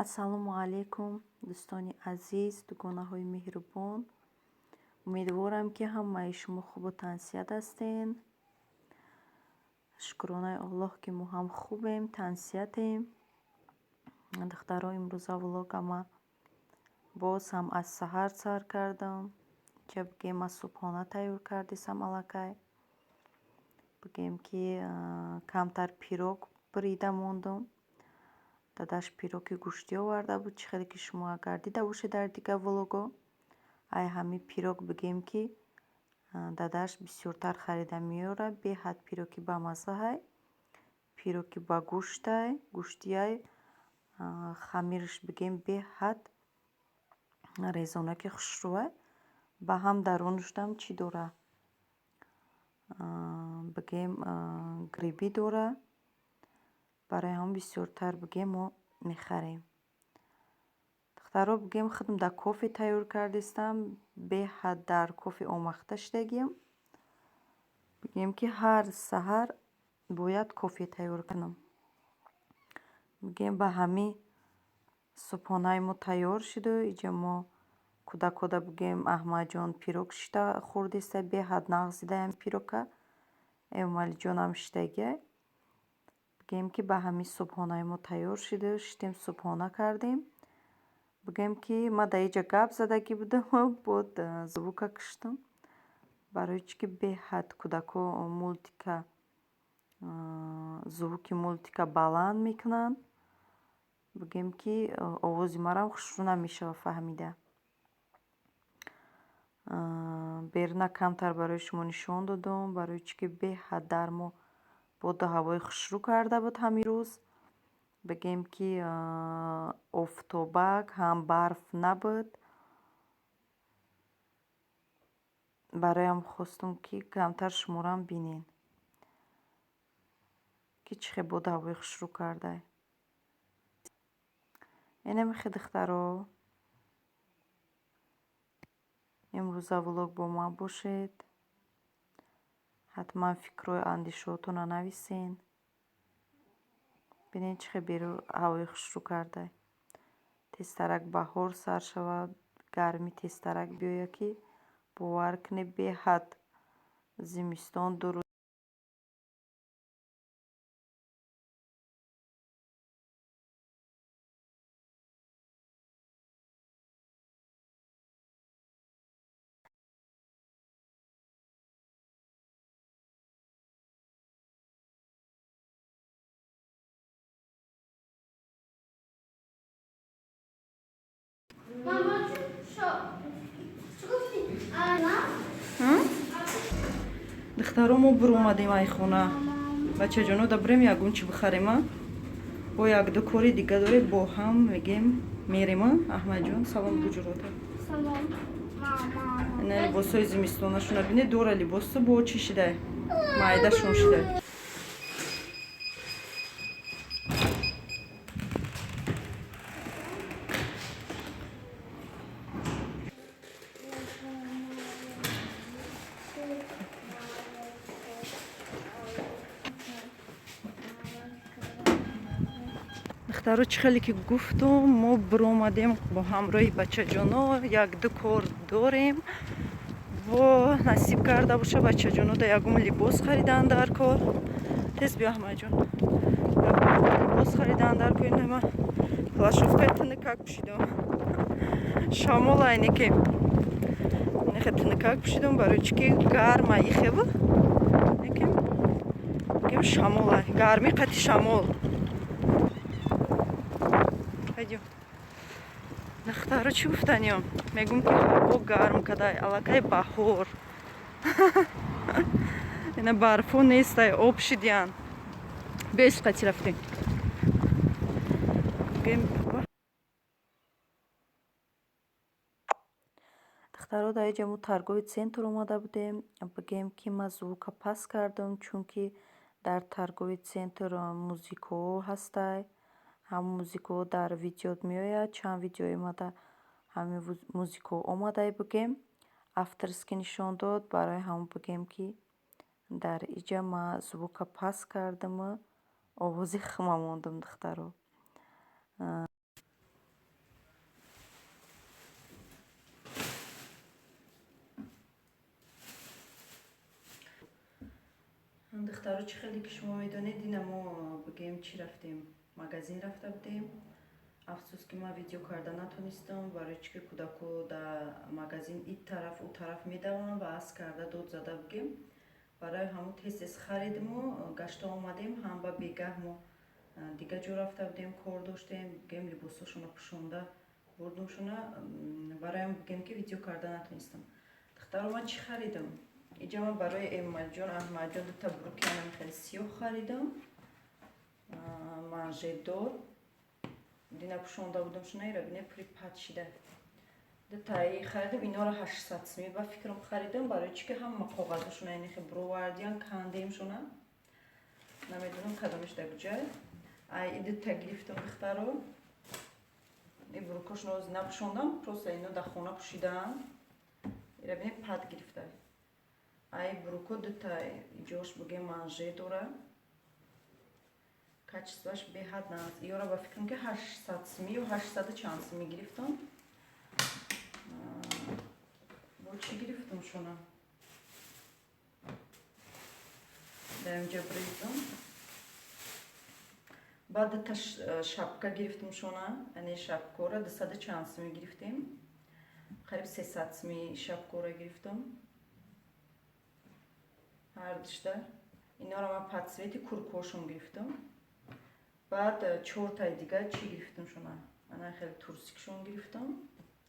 Ассалому алайкум, дӯстони азиз, дугонаҳои меҳрубон. Умедворам, ки ҳамаи шумо хубу тансиҳат ҳастен. Шукронаи Аллоҳ, ки мо ҳам хубем, тансиҳатем. Духтаро, имрӯза влогама боз ҳам аз саҳар сар кардам. Инҷа, бигем, ман субҳона тайёр кардисам аллакай. Бигем, ки камтар пирог бирида мондум. Дадаш пироги гӯштӣ оварда буд, чӣ хеле ки шумо агар дида бошед дар дигар влого. Ай ҳамин пирог, бигем, ки дадаш бисёртар харида меорад, беҳад пироги бамаззаҳай. Пироги ба гӯштай, гӯштияй, хамираш, бигем, беҳад резонаки хушрӯвай. Ба ҳам дарунашдам чӣ дора? Бигем, грибы дора. Барои ҳамон бисёртар, бигем, мо мехарем. Духтаро, бигем, худам дар кофе тайёр кардистам, беҳад дар кофе омахта шудагиам. Бигем, ки ҳар саҳар бояд кофе тайёр кунам. Бигем, ба ҳамин субҳонаи мо тайёр шуду иҷа мо кӯдакода, бигем, Аҳмадҷон пирог шишта хӯрдиста, беҳад нағз дида ҳамин пирога. Эмомалиҷонам шиштагиай. Бигем, ки ба ҳамин субҳонаи мо тайёр шуду шиштем, субҳона кардем. Бигем, ки ман дар иҷа гап задагӣ будам, бод звука киштам. Барои чӣ ки беҳад кӯдако мультика, звуки мультика баланд мекунанд. Бигем, ки овози марам хушрӯ намешавад фаҳмида. Беруна камтар барои шумо нишон додам, барои чӣ ки беҳад дар мо боду ҳавои хушрӯ карда буд ҳамин рӯз. Бигем, ки офтобак, ҳам барф набуд. Бароям хостум, ки камтар шуморам бинед, ки чӣ хел боду ҳавои хушрӯ кардай. Инамихе, духтаро. Имрӯза влог бо ман бошед. Ҳатман фикрҳои андешаҳотонро нависен. Бинед, чӣ хел берун ҳавои хушрӯ кардай. Тезтарак баҳор сар шавад, гармӣ тезтарак биёяд, ки бовар кунед, беҳад зимистон 2 рӯз. Мама, шо? Чӣ гуфтӣ? Ана? Духтаро, мо биромадем ай хона. Бачаҷоно, да бирем ягон чӣ бихарема. Бо якду кори дига дорем, бо ҳам мегем, мерема. Аҳмадҷон, салом буҷурота. Салом. Мама. Ина либосҳои зимистонашона бинед, дора либосу бо чӣ шидай? Майдашон шидай. Духтаро, чӣ хеле ки гуфтум, мо биромадем бо ҳамроҳи бачаҷоно, якду кор дорем. Во насиб карда боша, бачаҷоно да ягон либос харидан дар кор. Тез биё, Аҳмадҷон. Либос харидан дар кор. Ина ман плащовкаи тинакак пӯшидам. Шамол айне ки нехе тинакак пӯшидам, барои чӣ ки гарма ихева. Некем бигем, шамол ай. Гармӣ қати шамол. Пойдем. Духтаро, чӣ гуфтаниём? Мегӯм, ки ҳаво гарм кадай, аллакай баҳор. Ина барфо нестай, об шидиян. Бес қати рафтем. Бигем, духтаро, дар иҷа мо торговый центр омада будем. Бигем, ки ман звука паст кардам, чунки дар торговый центр музикаҳо ҳастай. Ҳамон музикаҳо дар видео меояд. Чанд видеои омада ҳамин музикаҳо омадай, бигем. Авторский нишон дод, барои ҳамон, бигем, ки дар иҷа ман звука паст кардаму овози хима мондам, духтаро. Духтаро, чӣ хеле ки шумо медонед, дина мо бигем чӣ рафтем, магазин рафта будем. Афсӯс, ки ман видео карда натонистам, барои чӣ ки кӯдако дар магазин ин тараф ӯ тараф медаванд ва аз карда дод зада бигем. Барои ҳамун тез тез харидиму гашта омадем. Ҳам ба бегаҳ мо дига ҷо рафта будем, кор доштем, бигем либосошонро пӯшонда бурдумшона. Барои ҳам бигем ки видео карда натонистам. Духтаро, ман чӣ харидам? Иҷа ман барои Эммаҷон, Аҳмадҷон дута брюки анам хеле сиёҳ харидам, манжетдор. Дина пӯшонда будамшона, ира бине, пури пат шида. Дутаи харидам, инора 800 сими ба фикрам харидам, барои чӣ ки ҳама коғазошона яъне хе бировардиян, кандемшона. Намедонам кадомиш да куҷай. Ай и дута гирифтам, духтаро. И брюкошона ози напӯшондам, просто ино дар хона пӯшидаам. Ира бине, пат гирифта. Ай брюко дута иҷош бигем манжет дора. Качествоаш беҳад нағз. Иёра ба фикрам ки 800 сими ё 800 чанд сими гирифтам. Бо чӣ гирифтам шуна? Дар инҷа бризам. Баъд дута шапка гирифтам шуна, яъне шапкора 200 чанд сими гирифтем. Қариб 300 сими шапкора гирифтам. Ҳар душта. Инора ман по цвети курткошон гирифтам. Баъд чортаи дига чӣ гирифтам шуна? Ана хеле трусикшон гирифтам.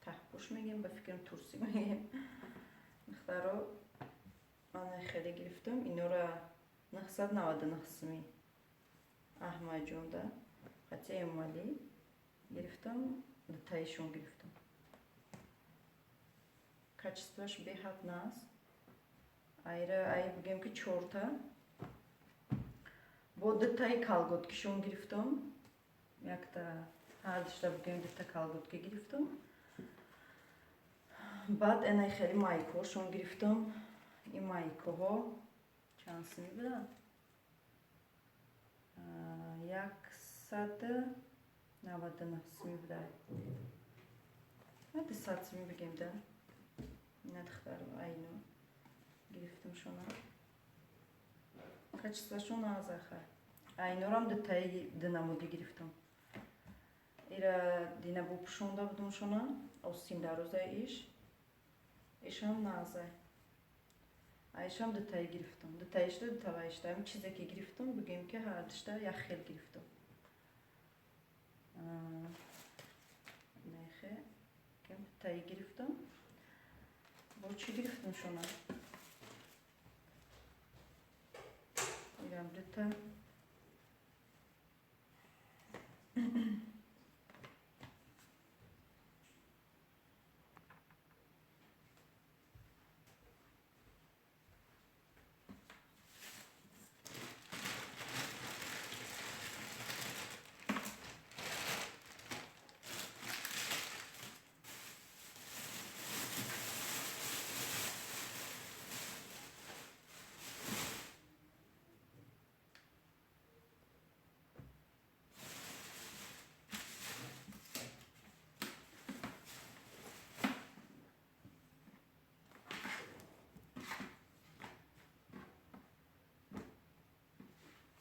Таҳпӯш мегем, ба фикрам трусик мегем. Духтаро, ана хеле гирифтам. Инора 999 сими Аҳмадҷонда. Хотя Эмомалӣ гирифтам, дутаишон гирифтам. Качествоаш беҳад нағз. Айра ай бигем ки чорта. Бо дутаи колготкишон гирифтам. Якта ҳар душта бигем дута колготки гирифтам. Баъд энай хеле майкошон гирифтам. Ин майкоҳо чанд сими буданд? 199 сими буда. 200 сими бигем да. Ина, духтаро, айно гирифтам шона. Качествоашон нағз. Айнорам дутаи динамудӣ гирифтам. Ира дина бо пӯшонда будум шона, остин дарозаи иш. Ишам нағзай. Айшам дутаи гирифтам. Дутаишда дутаваишда. Ҳамин чизе ки гирифтам, бигем ки ҳар душта як хел гирифтам. Нехе, бигем дутаи гирифтам. Бо чӣ гирифтам шона? Ирам дута.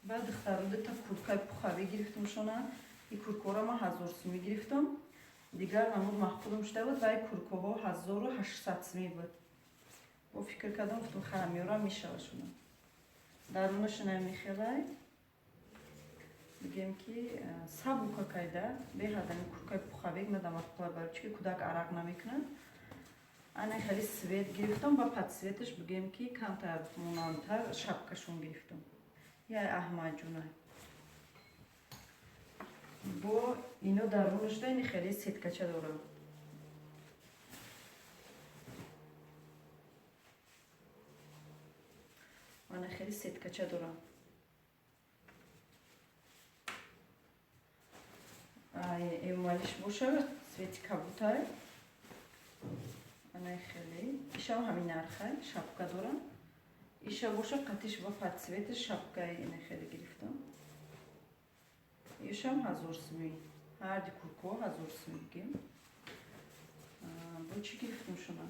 Баъд, духтаро, дута курткаи пухавӣ гирифтам шона. И курткаҳоро ман 1000 сумӣ гирифтам. Дигар намуд маъқулам шуда буд ва и курткаҳо 1800 сумӣ буд. Бо фикр кардам, гуфтам харамёрам мешава шуна. Дарунашона мехелай. Бигем ки сабука кайда, беҳад ами курткаи пухавик мада маъқула, барои чӣ ки кӯдак арақ намекунад. Ана хеле цвет гирифтам ва под цветаш бигем ки камтар монандтар шапкашон гирифтам. Я Аҳмадҷуна. Бо ино дарунашда ини хеле сеткача дорам. Ана хеле сеткача дорам. Ай Эмомалиш боша цвети кабутай. Ана хеле. Ишам ҳамин нархай, шапка дорам. Иша боша қатиш ба под цвети шапкаи ина хеле гирифтам. Ишам 1000 сими. Ҳар ди курко 1000 сими бигем. Бо чӣ гирифтам шуна?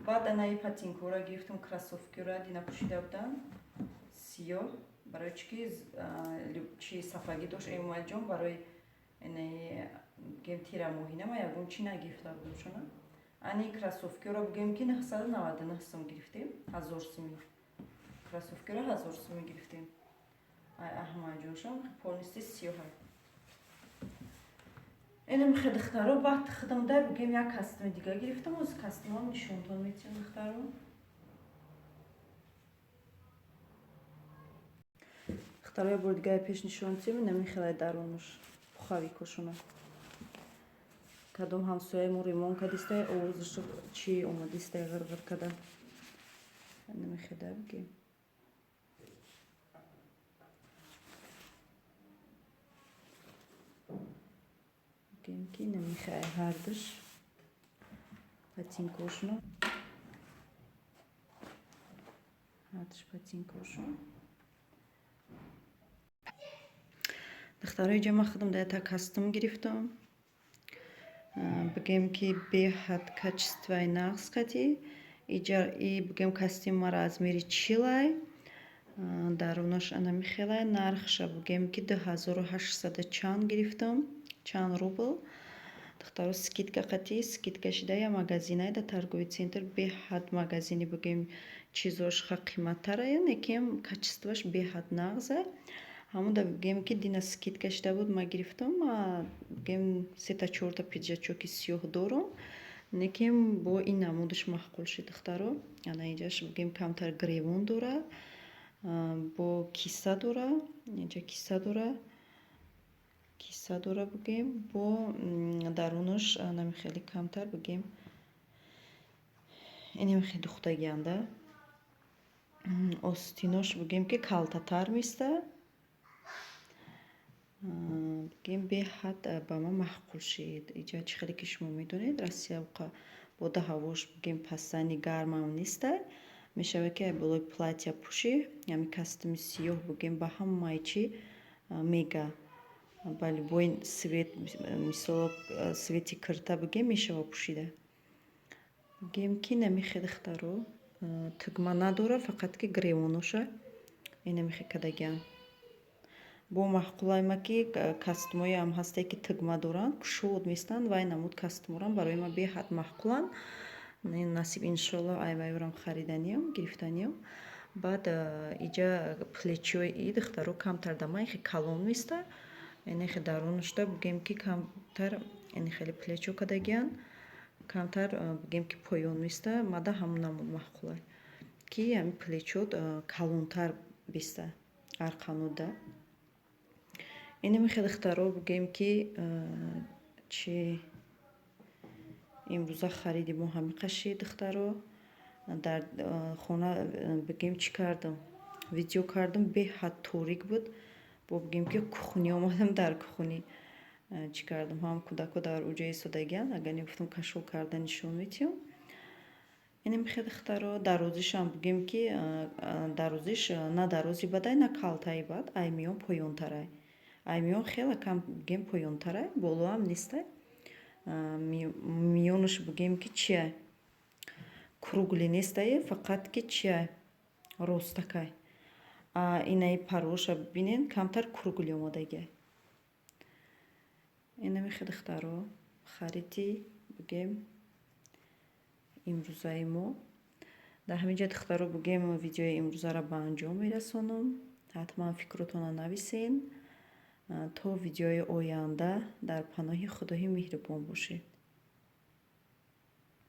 Баъд анаи ботинкора гирифтам, кроссовкиро дина пӯшида будам. Сиёҳ, барои чӣ ки чи сафагӣ дошт Эмомалиҷон, барои бигем тирамоҳина ма ягон чӣ нагирифта будам шона. Ани кроссовкиро бигем ки 999 сум гирифтем, 1000 суми. Кроссовкиро 1000 суми гирифтем. Ай Аҳмадҷоншам полностью сиёҳа. Инам хе, духтаро, баъд худам дай бигем як костюми дига гирифтам, оз костюмам нишонтон метиҳам, духтаро. Духтаро, як бори дига пеш нишон тиҳам, инами хелай дарунаш пуховикошона. Кадом ҳамсояи мо ремонт кардистай, овозаш чи омадистай ғирғир када. Инами хеда бигем. Бигем ки инами хелай ҳардуш ботинкошона. Ҳардуш ботинкошон. Духтаро, иҷа ман худам да ята костюм гирифтам. Бигем ки беҳад качествои нағз кати. Иҷа и бигем костюм мара размери 40-ай. Дарунаш анами хелай, нархша бигем ки 2800 чанд гирифтам, чанд рубл. Духтаро, скидка қати, скидка шида я магазинай да торговый центр, беҳад магазини бигем чизош ха қиматтарая, лекин качествош беҳад нағза. Ҳамон да бигем ки дина скидка шида буд, ма гирифтам, бигем сета чорта пиджачоки сиёҳ дорум, лекин бо ин намудаш маъқул шид, духтаро. Ана инҷаш бигем камтар гревон дора, бо киса дора, инҷа киса дора, киса дора бигем, бо дарунаш анами хеле камтар бигем инами хеле духтагианда. Остинош бигем ки калтатар места. Бигем беҳад ба ман маъқул шид. Иҷа чӣ хеле ки шумо медонед, Россия бода ҳавош бигем пасани гармам нестай. Мешавад ки ай болои платья пӯшӣ, ҳами костюми сиёҳ бигем ба ҳамаи чӣ мега. Ба любой цвет, мисол цвети кирта бигем мешава пӯшида. Бигем ки намихе, духтаро, тугма надора, фақат ки гревоноша инамихе кадагиам. Бо маъқулай ма ки костюмҳоеам ҳасте ки тугма доранд, кушод местанд, вай намуд костюморам барои ман беҳад маъқуланд. Насиб иншоллоҳ ай вайорам хариданиям, гирифтаниям. Баъд иҷа плечои и духтаро камтар дама ихе калон места. Инехе дарунашда бигем ки камтар ини хеле плечо кадагиянд, камтар бигем ки поён места, мада ҳамон намуд маъқулай. Ки ҳами плечот калонтар беста арқануда. Инами хе, духтаро, бигем ки чи имрӯза хариди мо ҳами қаши, духтаро. Дар хона бигем чӣ кардам? Видео кардам, беҳад торик буд. Бо бигем ки кухни омадам, дар кухни чӣ кардам? Ҳам кӯдако дар уҷа истодагианд, агар не гуфтам кашол карда нишон метиҳам. Инами хе, духтаро, дарозишам бигем ки дарозиш на дарози бадай, на калтаи бад, ай миён поёнтарай. Ай миён хеле кам бигем поёнтарай, болоам нестай. Миёнаш бигем ки чия? Круглый нестай, фақат ки чия? Ростакай. А инаи пароша бибинед, камтар круглый омадагиай. Инами хе, духтаро, хариди бигем имрӯзаи мо. Дар ҳамин ҷа, духтаро, бигем видеои имрӯзаро ба анҷом мерасонам. Ҳатман фикротонро нависен. То видеои оянда дар паноҳи Худои меҳрубон бошед.